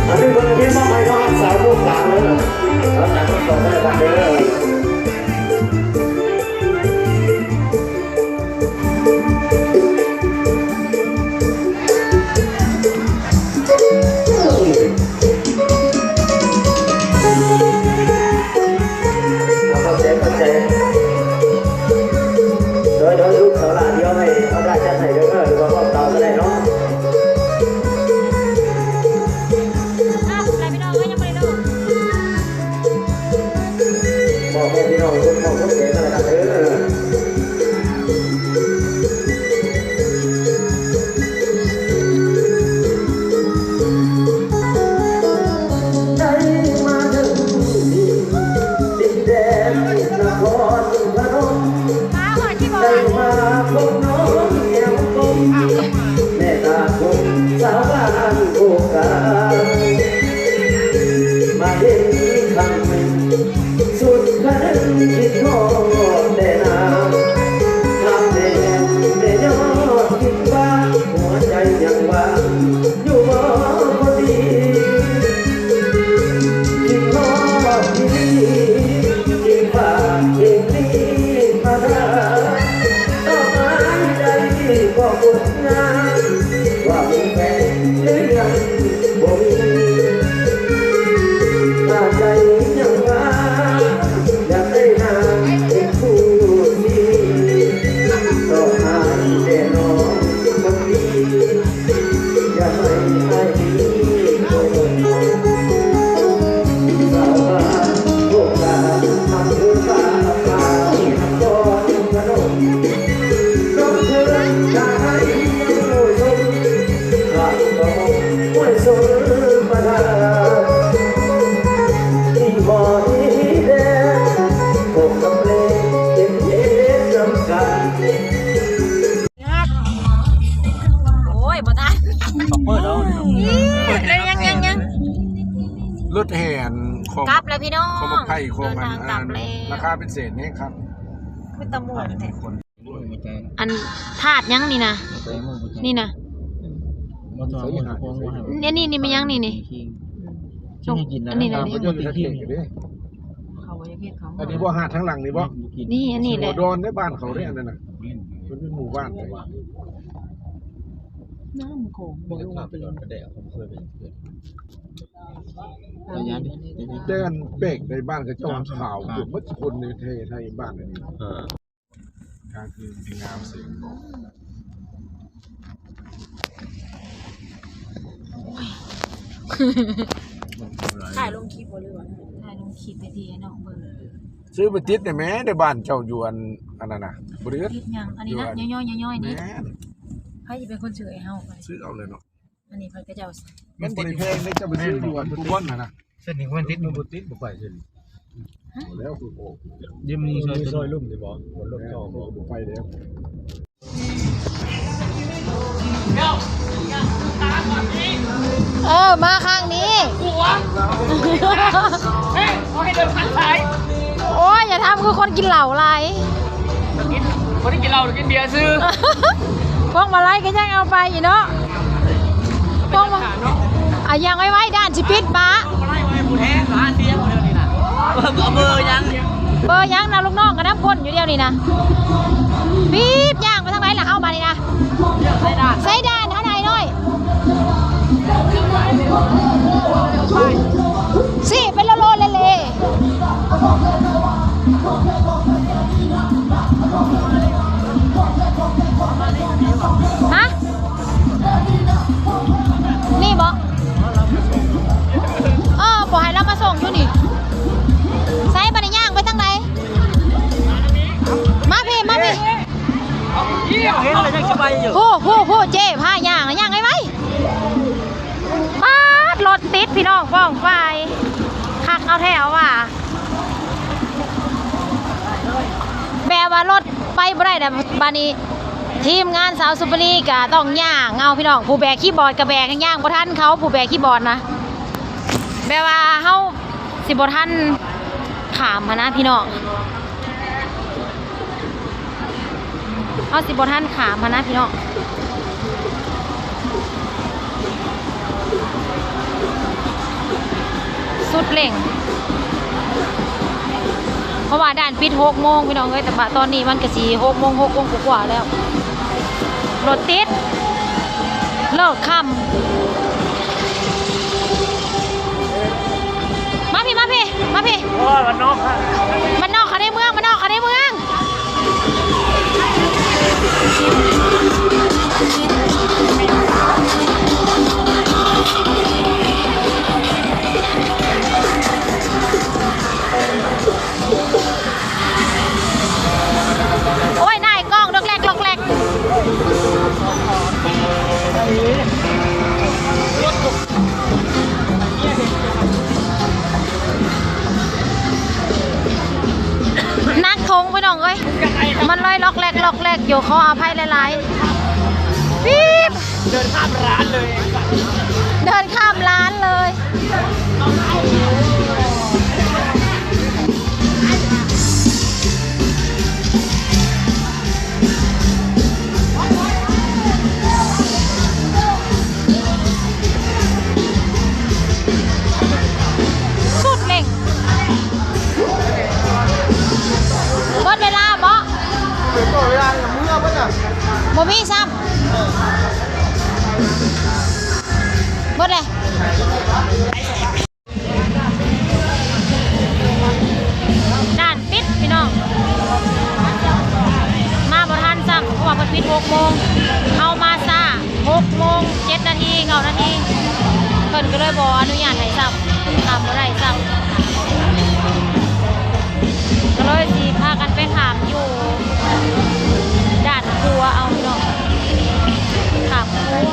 ອັນນີ້ເພິ່ນເຮັດມາໃຫ້ນ້ອງສາວວົງກາງເດີ ເອົາຕາມຕໍ່ໄດ້ບາດເດີ. ເຂົ້າໃຈ ເຂົ້າໃຈ ໂດຍ ໂດຍ ລູກສາວຫຼ້າ ດຽວໃຫ້ເຮົາໄດ້ຈັດໃຫ້ເດີ ຫຼືວ່າເວົ້າຕໍ່ກໍໄດ້ເນາະ. ອ້າວ ໄປພີ່ນ້ອງເອີຍ ຍັງບໍ່ໄດ້ລົງ. ບອກແມ່ພີ່ນ້ອງ ຄົນເຖົ້າຄົນແກ່ກໍແລ້ວກັນເດີ. ໄດ້ມາເຖິງດິນແດນນະຄອນພະນົມ ໄດ້ມາພົບນ້ອງແກ້ວກົມ ແມ່ຕາຄົມສາວບ້ານໂຄກາ ມາເຫັນຄັ້ງໜຶ່ງ ສຸດຄະນຶງຄິດຮອດແຕ່ນາງ ຖາມແດ່ແມ່ຍອດຄິດວ່າ ຫົວໃຈຍັງວ່າງຢູ່ບໍ່ພໍດີ ຄິດຮອດອີ່ຫຼີ ຈຶ່ງຝາກເພງນີ້ມາຖາມ ຕອບອ້າຍໄດ້ບໍ່ຄົນງາມ ວ່າມີແຟນຫຼືຍັງບໍ່ມີ ຖ້າໃຈຍັງວ່າ ຢາກໄດ້ນາງເປັນຄູ່ຊີວິດ ຕອບອ້າຍແດ່ນ້ອງຄົນດີ ຢ່າໃຫ້ອ້າຍມີຄົນ ສາວບ້ານໂຄກາ ອຳເພີ ປາກ ປາກ ນະຄອນພະນົມ ນ້ອງເທີນ ຖ້າອ້າຍຍັງຮູ້ສົມ ຂ້າກໍມອບຫ້ວຍຊົນປະທານ ທີ່ບໍ່ມີແດນ ພວກກຳເລເກັບເຮັດນຳກັນ. ໂອ້ຍ ບໍ່ທັນ ເປີດແລ້ວ ຍັງ ຍັງ ຍັງ ຍັງ ລົດແຫ່ອັນຂອງ ກັບແລ້ວພີ່ນ້ອງ ຂອງບັກໄຜ່ຂອງອັນ ເດີນທາງກັບແລ້ວ ລາຄາພິເສດແຮງຄັກ ຄືຕະມ່ວນແທ້ ອັນທາດຫຍັງນີ້ນະ ນີ້ນະ ນີ້ ນີ້ແມ່ນຫຍັງນີ້ນີ້ ອັນນີ້ນະ ອັນນີ້ບໍ່ ຫາດທາງຫຼັງນີ້ບໍ່ ນີ້ ອັນນີ້ແຫຼະ ດອນໃນບ້ານເຂົາເດ້ ອັນນັ້ນນະ ມັນເປັນໝູ່ບ້ານ ນ້ຳຂອງບໍ່ລົງໄປ ແຕ່ອັນແປກໃນບ້ານເຂົາເຈົ້າຂາວເກືອບໝົດທຸກຄົນໃນໄທ ໄທບ້ານອັນນີ້ ກາງຄືນງາມເສີຍ ຖ່າຍລົງຄລິບບໍ່ ຫຼືວ່າຖ່າຍລົງຄລິບໃຫ້ພີ່ໃຫ້ນ້ອງເບິ່ງ ຊື້ໄປຕິດໄດ້ແມ້ ໃນບ້ານເຈົ້າຢູ່ອັນ ອັນນັ້ນນະ ບໍ່ໄດ້ ຕິດຫຍັງ ອັນນີ້ນະ ຢູ່ອັນ ຍ້ອຍໆ ຍ້ອຍໆນີ້ ແມ່ນ ໃຜຊິເປັນຄົນຊື້ໃຫ້ເຮົາ ຊື້ເອົາເລີຍເນາະ ອັນນີ້ເຂົາເຈົ້າ ມັນບໍ່ໄດ້ແພງເດ້ ເຈົ້າໄປຊື້ຢູ່ອັນຜູ້ບ່ອນຫັ້ນນະ ເສັ້ນນີ້ມັນຕິດ ມັນບໍ່ຕິດ ບໍ່ໄປເສັ້ນ ຮະ ແລ້ວຄືໂອ ຍິມນີ້ ມີຊອຍ ຊອຍລຸ່ມນີ້ບໍ່ ລົດເຂົ້າບໍ່ ບໍ່ໄປແລ້ວ ເອີ ມາຄັ້ງນີ້ ໂອ້ຍ ຢ່າທຳຄືຄົນກິນເຫຼົ້າຫຼາຍ ບໍ່ໄດ້ກິນເຫຼົ້າ ກິນເບຍຊື່ ພວງມາໄລກໍຍັງເອົາໄປຢູ່ເນາະ ພວງມາ ອາ ຍ່າງໄວໆ ດ່ານຊິປິດປະ ເບີຫຍັງ ເບີຫຍັງນະ ລູກນ້ອງກໍນັບຄົນຢູ່ດຽວນີ້ນະ ປີບ ຍ່າງໄປທາງໃດລະເຮົາບາດນີ້ນະ ໃສ່ດ່ານ ໃສ່ດ່ານ ທ່ານນາຍນ້ອຍ ຊີ້ໄປໂລໆເລໆ ຮະ ນີ້ບໍ ເອີ ບໍ່ໃຫ້ລາວມາສົ່ງຢູ່ນີ້ ໃສ່ບາດນີ້ຍ່າງໄປທາງໃດ ມາພີ້ ມາພີ້ ເຫັນແລ້ວຍັງຊິໄປຢູ່ ໂອ້ ໂອ້ ໂອ້ ເຈ້ ພາຍ່າງ ຍ່າງໄວໆ ປາດ ລົດຕິດພີ່ນ້ອງ ປ້ອງປາຍ ຄັກເອົາແທ້ເອົາວ່າ ແບບວ່າລົດໄປບໍ່ໄດ້ແລ້ວ ບາດນີ້ ທີມງານສາວສຸປະລີກະຕ້ອງຍ່າງເອົາພີ່ນ້ອງ, ຜູ້ແບກຄີບອດກະແບກ ຍ່າງບໍ່ທັນເຂົາ ຜູ້ແບກຄີບອດນະ. ແບບວ່າເຮົາຊິບໍ່ທັນຂ້າມຫັ້ນນະພີ່ນ້ອງ, ເຮົາຊິບໍ່ທັນຂ້າມຫັ້ນນະພີ່ນ້ອງ. ສຸດເລັ່ງ ເພາະວ່າດ່ານປິດຫົກໂມງພີ່ນ້ອງເອີຍ, ແຕ່ວ່າຕອນນີ້ມັນກະຊິຫົກໂມງ ຫົກໂມງກວ່າໆແລ້ວ, ລົດຕິດ ເລີກຄ່ຳ. ມາພີ້ ມາພີ້ ມາພີ້. ໂອ້ຍ ບ້ານນອກ ບ້ານນອກເຂົ້າໃນເມືອງ ບ້ານນອກເຂົ້າໃນເມືອງ. ໂອ້ຍ ນາຍກ້ອງ ລັອກແລັກ ລັອກແລັກ. ໜັກຖົງພີ່ນ້ອງເອີຍ, ມັນເລີຍລັອກແລັກ ລັອກແລັກຢູ່, ຂໍອະໄພຫຼາຍໆ. ປີບ ເດີນຂ້າມລານເລີຍ ເດີນຂ້າມລານເລີຍ. ສຸດເລັ່ງ ເບິດເວລາເບາະ ເວລາເມືອເບິດນະ ບໍ່ມີຊ້ຳ ເບິດເລີຍ. ດ່ານປິດພີ່ນ້ອງ ມາບໍ່ທັນຊ້ຳ ເພາະວ່າເພິ່ນປິດຫົກໂມງ ເຮົາມາຊ້າ ຫົກໂມງເຈັດນາທີ ເກົ້ານາທີ ເພິ່ນກະເລີຍບໍ່ອະນຸຍາດໃຫ້ຊ້ຳ ຂ້າມບໍ່ໄດ້ຊ້ຳ ກະເລີຍຊິພາກັນໄປຂ້າມຢູ່ ດ່ານຂົວເອົາພີ່ນ້ອງ ຂ້າມຂົວ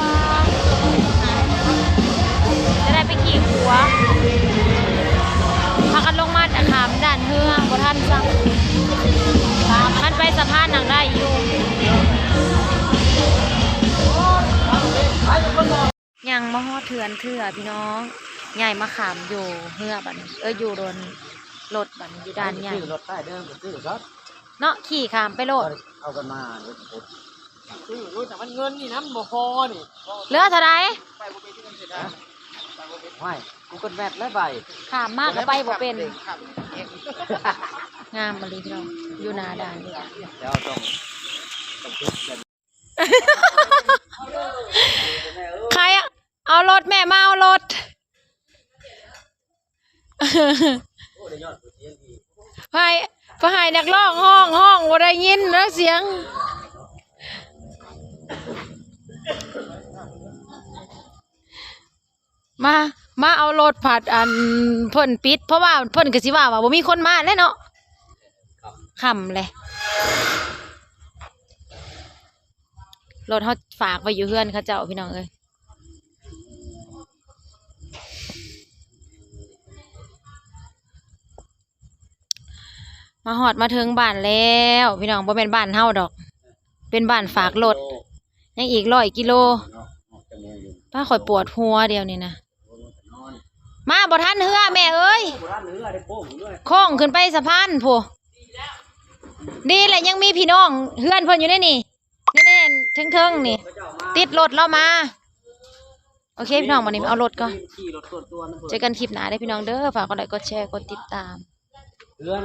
ຈະໄດ້ໄປຂີ່ຂົວ ພາກັນລົງມາຈາກຂ້າມດ່ານເຮືອ ບໍ່ທັນຊ້ຳ ຄັນໄປສະພານຫັ້ນໄດ້ຢູ່ ຍັງບໍ່ຮອດເຮືອນເທື່ອພີ່ນ້ອງ ຍ້າຍມາຂ້າມຢູ່ເຮືອບັດນີ້ ເອີ ຢູ່ລົດບັດນີ້ ຢູ່ດ່ານໃຫຍ່ ຊື້ລົດປ້າຍເດີມກະຊື້ຊະ ເນາະ ຂີ່ຂ້າມໄປໂລດ ເອົາກັນມາ ຊື້ຢູ່ ແຕ່ມັນເງິນນີ້ນະ ມັນບໍ່ພໍນີ້ ເຫຼືອເທົ່າໃດ? ໄປບໍ່ເປັນ ຫວຍ ກູເກີນແມັບແລ້ວໄປ ຂ້າມມາກະໄປບໍ່ເປັນ ງາມອີ່ຫຼີພີ່ນ້ອງ ຢູ່ໜ້າດ່ານນີ້ ແລ້ວຕ້ອງ ຕ້ອງຕິດ ໃຄເອົາລົດ ແມ່ມາເອົາລົດ ໃຫ້ ໃຫ້ນັກຮ້ອງຮ້ອງ ຮ້ອງບໍ່ໄດ້ຍິນແລ້ວສຽງ ມາ ມາເອົາລົດພັດ ອັນ ເພິ່ນປິດ ເພາະວ່າເພິ່ນກະຊິວ່າ ວ່າບໍ່ມີຄົນມາແຫຼະເນາະ ຄ່ຳແຫຼະ ລົດເຮົາຝາກໄວ້ຢູ່ເຮືອນເຂົາເຈົ້າ ພີ່ນ້ອງເອີຍ. ມາຮອດມາເຖິງບ້ານແລ້ວພີ່ນ້ອງ ບໍ່ແມ່ນບ້ານເຮົາດອກ ເປັນບ້ານຝາກລົດ ຍັງອີກຮ້ອຍກິໂລ ປ້າ ຂ້ອຍປວດຫົວດຽວນີ້ນະ ມາບໍ່ທັນເຮືອແມ່ເອີຍ ໂຄ້ງຂຶ້ນໄປສະພານພຸ້ນ ດີແຫຼະຍັງມີພີ່ນ້ອງເຮືອນເພິ່ນຢູ່ໃນນີ້ ຢູ່ໃນອັນເທິງໆນີ້ ຕິດລົດລາວມາ ໂອເຄພີ່ນ້ອງ ບັດນີ້ເອົາລົດກ່ອນ ເຈີກັນຄລິບໜ້າເດີພີ່ນ້ອງເດີ ຝາກກົດໄລກົດແຊ ກົດຕິດຕາມ ເຮືອນ